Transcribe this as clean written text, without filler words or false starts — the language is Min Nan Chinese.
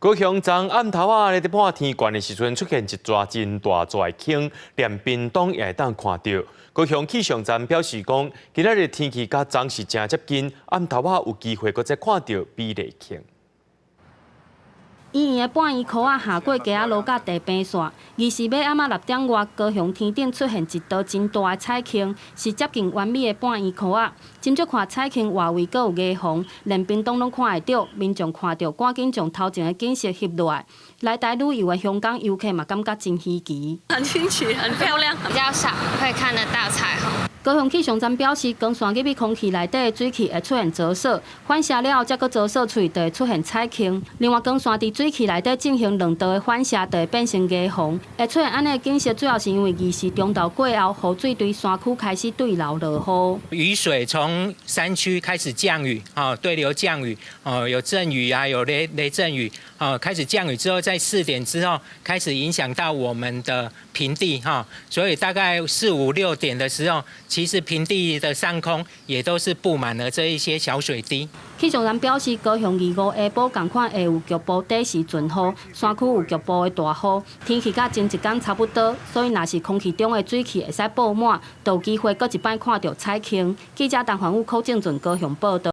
高雄昨暗頭仔咧佇半天懸的時陣，出現一逝真大逝的坑，連屏東也會當看著。高雄氣象站表示講，今仔日天氣佮昨是誠接近，暗頭仔有機會閣再看著美麗坑。圓圓的半圓箍仔下過街仔路佮地平線，24暗仔6點外，高雄天頂出現一道真大的彩坑，是接近完美的半圓箍仔。斟酌看彩坑外圍閣有霓虹，連屏東攏看會著，民眾看著趕緊將頭前的景色翕落來。來台旅遊的香港遊客嘛感覺真稀奇。很新奇，很漂亮，比較少會看得到彩虹。高雄氣象站表示，光線入去空氣內底的水汽會出現折射，反射了後才閣折射出去，就會出現彩坑。另外，光線佇水汽內底進行兩道的反射，就會變成霓虹。會出現按呢景色，主要是因為24中晝過後，雨水對山區開始對流落雨。雨水從山區開始降雨，啊，對流降雨，哦，有陣雨啊，有雷陣雨，哦，開始降雨之後，在4點之後開始影響到我們的平地，哈，所以大概4、5、6點的時候，其實平地的上空也都是佈滿了這一些小水滴。氣象站表示，高雄25下晡仝款會有局部短時陣雨，山區有局部的大雨，天氣佮前一工差不多，所以若是空氣中的水汽會使補滿，就有機會閣一擺看著彩坑。記者陳環宇、柯正俊高雄報導。